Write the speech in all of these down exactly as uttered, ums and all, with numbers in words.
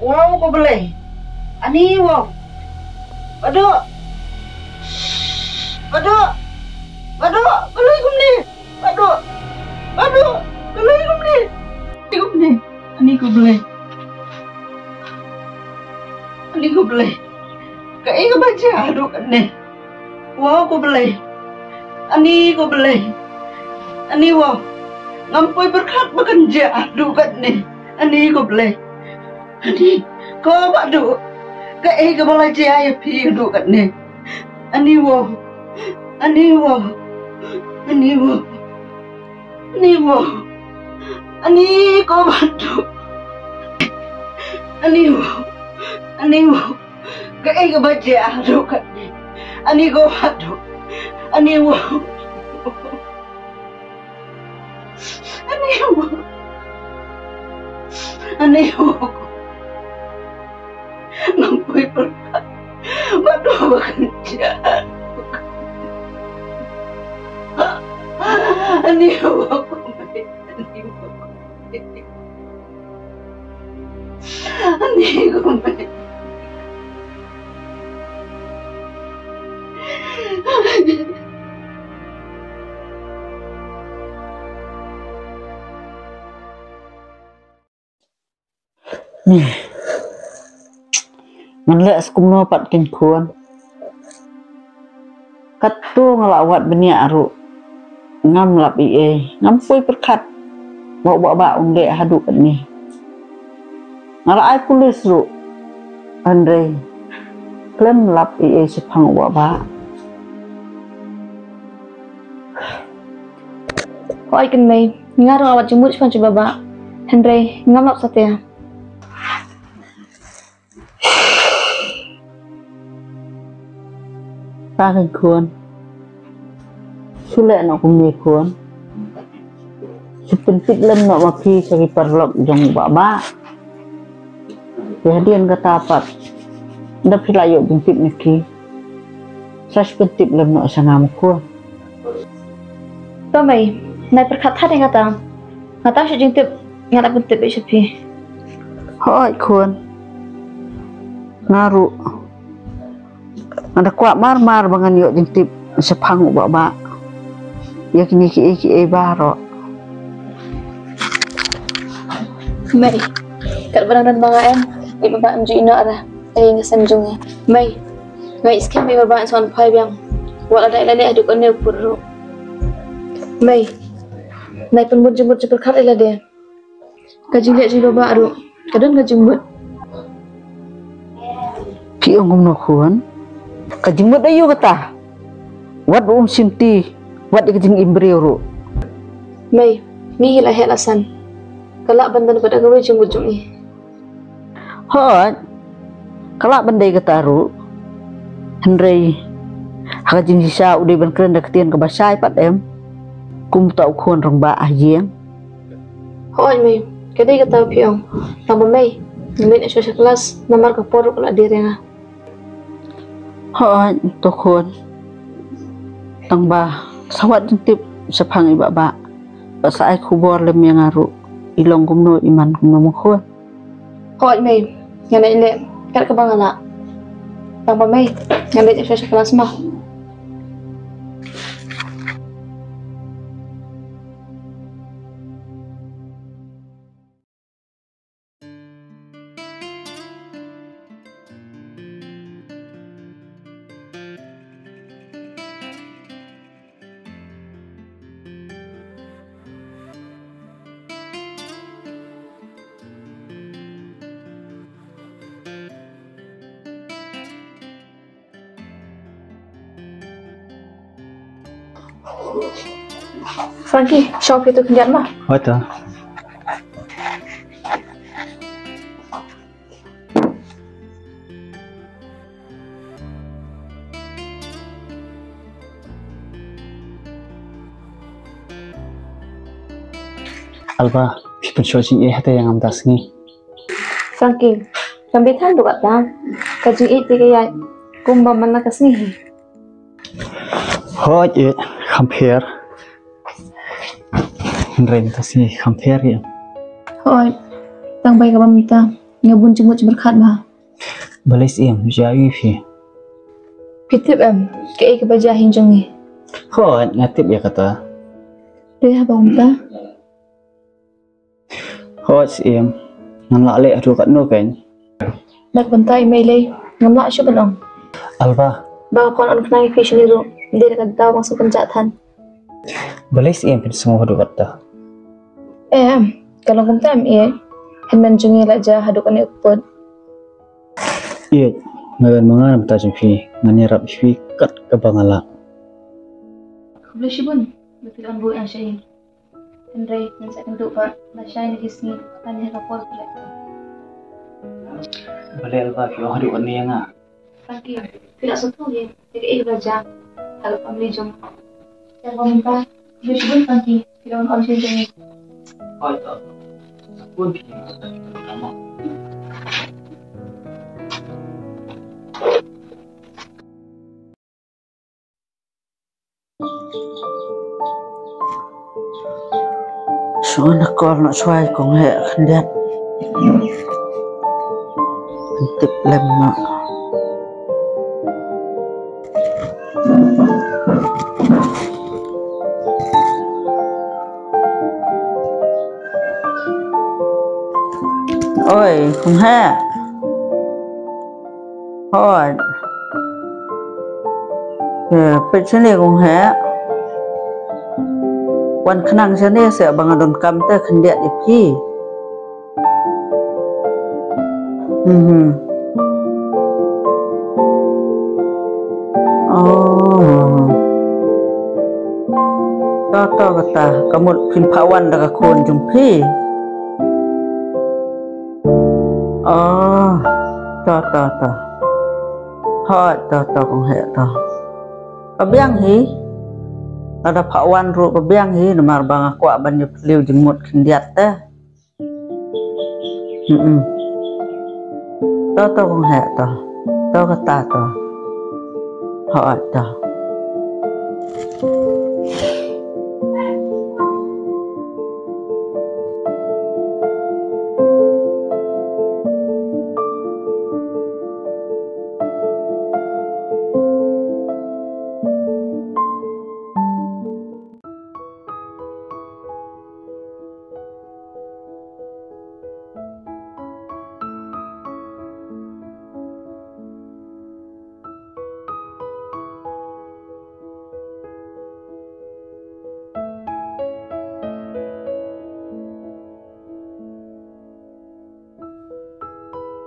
Wow ko Blei. Ani wow. Badu. Badu. Badu. Balei kumne. Badu. Badu. Balei kumne. Kumne. Ani ko Blei. Ani ko Blei. Kaei kaba jia haduh katne. Wow ko Blei. Ani ko Blei. Ani wow. Ngam poi pyrkhat ba kan jia haduh katne. Ani ko Blei. Ani ko Badu. Kaei kaba la jia ïa phi haduh katne. Ani wow. Ani wow. Ani wow. Ani wow. Ani ko Badu. Ani wow. Ani wow. Kaei kaba jia haduh katne. Ani ko Badu. Ani wow. Ani wow. Ani wow. Ngam poi pyrkhat. Badu ba kan jia. Ani wow. Ani wow. Ani wow. Ngan leh sa kumno pat kin khun. Katto nga la wad bniah ruh. Ngam lap ei ei, ngam poi pyrkhat ba u Bah Bah un leh haduh katne. Nga la ai pulis ruh. Hynrei khlem lap ei ei shaphang u Bah Bah. Hooid kynmaw, nga ruh nga wad jingmut shaphang u Bah Bah. Hynrei ngam lap satia. Ka khun. Shu leh noh kumne khun. Shu pyntip lem noh ma phi sha ki paralok jong u Bah Bah. Ïa hadien kata pat. Lada phi la ïoh jingtip na ki. Sa shu pyntip lem noh sha nga ma khun. To mei, nai pyrkhat ha dei kata. Nga tang shu jingtip, nga la pyntip sha phi. Hooid khun. Nga ruh. Nga da kwah mar mar ba ngan ïoh jingtip shaphang u Bah Bah. Ïa kine kiei kiei baroh. Mei, kat ba dang don ma nga em, i Bah Bah em ju ïeh noh re. Ei nga sem jong i. Mei, nga i skhem ba i Bah Bah em sa wan phai biang. Wat la dei la leh haduh kane u pud ruh. Mei, nai pynbun jingmut jingpyrkhat ïa lade. Ka jingleh jong i Bah Bah ruh ka don ka jingmut. Phi ong kumno khun? Ka jingmut aïu kata? Wat ba um shim ti, wat ïa ka jingim briew ruh. Mei, ngi hi la heh la san. Ka lah ban don pat da kawei jingmut jong i. Hooid. Ka lah ban dei kata ruh. Hynrei ha ka jingshisha u dei ban kren da ka ktien kaba shai pat em. Kum uta u khun rangbah ha ïing. Hooid mei, ka dei kata phi ong. Tang ba mei, ngan leit noh shuwa sha klas, namar ka por ruh ka la dier ïa nga. Hooid, to khun. Tang ba sa wad jingtip shaphang i Bah Bah. Bad sa ai khubor lem ïa nga ruh. I long kumno, i man kumno mo khun. Hooid mei, ngan leit leh kat kaba nga lah. Tang ba mei, ngan leit shuwa sha klas mo. Frankie, shong phi tu khyndiat ma. Hooid to. Alba, phi pynshoh jingïeit hangta ïa nga mynta sngi. Frankie, kam bitar duh katta. Ka jingïeit te ka ïaid kumba man la ka sngi hi. Hooid, eh, kham pher. Hynrei mynta sngi kham pher hi. Hooid, tang bai kaba mynta. Nga bun jingmut jingpyrkhat ma. Balei Syiem, jia ïa phi? Phi tip em, kaei kaba jia ha ïing jong ngi? Hooid, nga tip ïa kata. Te haba kumta? Hooid Syiem, ngan lah leh haduh katno kein? Bad kumta i mei lei, ngam lah shuh ban ong. Alba. Ba nga kwah ong khnang ïa phi shane ruh, dei da ka daw ba nga sngewkynjah than. Balei Syiem phin sngew haduh katta? Em, ka long kumta em ïeit. Hynmen jong ngi la jia haduh kane u pud. Ïeit, nga wan ma nga na bynta jong phi, ngan ïarap ïa phi kat kaba nga lah. Khublei shibun, ba phi la wan buh ïa nga sha ïing. Hynrei ngan sa kynduh ba la shai na ki sngi, lane ha ka por phi la. Balei Alba phi ong haduh kane ïa nga? Frankie, phi la sngewthuh hi ïa kaei ba jia ha ka family jong nga. Te ba mynta, khublei shibun Frankie, phi la wan ong sha ïing jong ngi. Hooid to. Bun phi. Shu na call noh shuwa ïa kong Heh khyndiat. Tip lem noh. Oi, kong Heh. Hooid. Eh, peit shane kong Heh. Wan khnang shane seh ba nga donkam te khyndiat ïa phi. Mhm. Oh. To to kata, ka mut phin phah wan da ka khun jong phi. Oh. To to to. Hooid, to to kong Heh to. Ka biang hi. Lada phah wan ruh ka biang hi, namar ba nga kwah ban ïa phylliew jingmut khyndiat te. Hmm. To to kong Heh to. To kata to. Hooid to.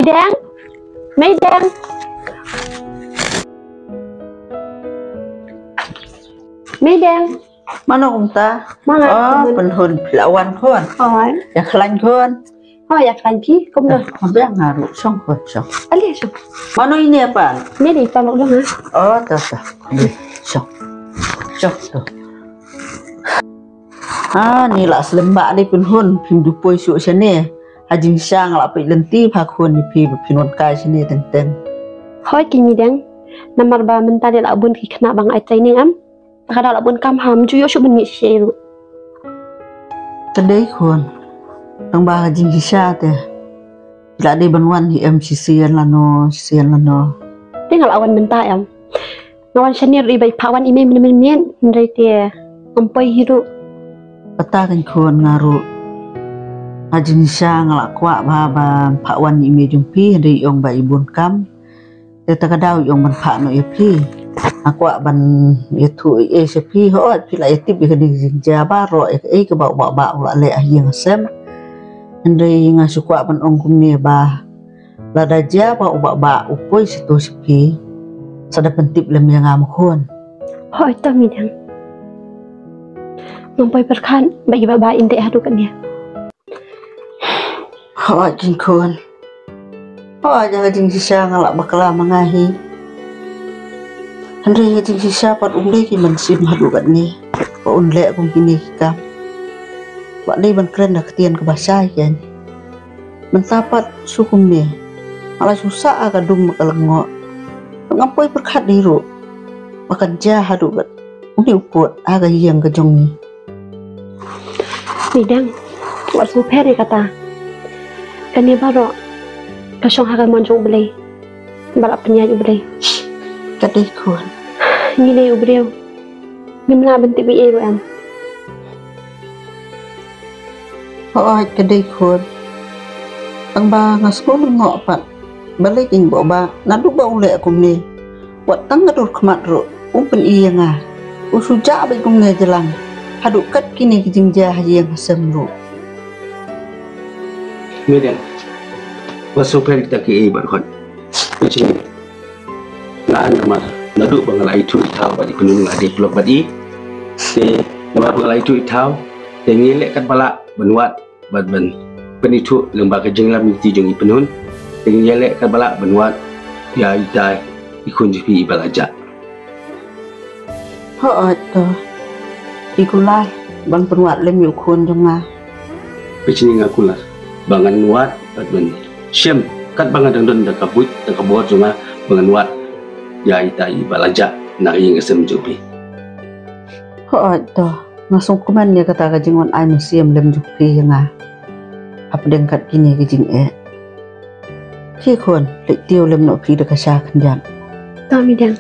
Meidang. Meidang. Meidang. Mano kumta? Ma nga. Oh, Pynhun. Pynhun phi la wan khun. Hooid. Ïa khlaiñ khun. Oh, ïa khlaiñ phi kumno? Biang nga ruh, shong khun, shong. Ale shong. Mano ine pat? Ine dei i pa Maklong ha. Oh, to to. Shong. Shong to. Ha, ni la slem bha dei Pynhun, phim ju poi shuh shane. Ha jingshisha nga la peit lynti bha khun ïa phi ba phin wan kai shane teng teng. Hooid keiñ Meidang. Namar ba mynta dei la bun ki khynnah ba nga ai training em. Te ka daw la bun kam ha, ym ju ïoh shuh ban mih shisha ruh. Te dei khun. Tang ba ha jingshisha te. La dei ban wan hi em shisien lano, shisien lano. Te nga la wan mynta em. Nga wan shane ruh i ba i phah wan i mei mynne mynmiet, hynrei te ngam poi hi ruh. Kata keiñ khun nga ruh. Ha jingshisha nga la kwah bha ban phah wan i mei jong phi, hynrei i ong ba i bun kam. Te ta ka daw i ong ban phah noh ïa phi. Nga kwah ban ïathuh ei ei sha phi, hooid phi la ïatip ïa kane ka jingjia baroh ïa kaei kaba u Bah Bah u la leh ha ïing ha sem. Hynrei nga shu kwah ban ong kumne ba lada jia ba u Bah Bah u poi shato sha phi, sa da pyntip lem ïa nga ma khun. Hooid to Meidang. Ngam poi pyrkhat ba i Bah Bah in dei haduh katne. Hooid keiñ khun. Hooid, ha jingshisha nga la bakla ma nga hi. Hynrei ha jingshisha pat um dei ki mynsiem haduh katne ba un leh kum kine ki kam. Ba dei ban kren da ka ktien kaba shai keiñ. Mynta pat shu kumne. Nga la shu sah ha ka dum ka lyngngoh. Ngam poi pyrkhat dei ruh ba kan jia haduh kat une u pud ha ka ïing ka jong ngi. Meidang, wat sngewpher ïa kata. Kane baroh Ka shong ha ka mon jong U Blei. Ba la pynïaid U Blei. Ka dei khun. Ngi lei u briew. Ngim lah ban tip ei ei ruh em. Hooid ka dei khun. Tang ba nga sngewlyngngoh pat. Balei kin bok ba naduh ba u leh kumne. Wat tang ka dur khmat ruh um pyn-i ïa nga. U shu jah beit kumne jlang. Haduh kat kine ki jingjia ha ïing ha sem ruh. Median. Wat sngewpher kita ki ei bad khot. Pynshing. Nga namar naduh ba nga la ithuh ithaw bad i Pynhun nga dei paralok bad i. Te namar ba nga la ithuh ithaw te ngi leh katba lah ban wad bad ban pynithuh lyngba ka jingïalam lynti jong i Pynhun. Te ngi leh katba lah ban wad ïa ita i khun jong phi iba la jah. Hooid to. Phi kular ban pynwad lem ïa u khun jong nga. Pynshing nga kular ba ngan wad bad ban shem katba nga dang don da ka buit da ka bor jong nga ba ngan wad ïa ita iba la jah na ka ïing ka sem jong phi. Hooid to. Nga sngewkmen ïa kata ka jingwan ai mynsiem lem jong phi ïa nga. Hapdeng kat kine ki jingeh. Khie khun, leit tiew lem noh phi da ka sha khyndiat. To Median.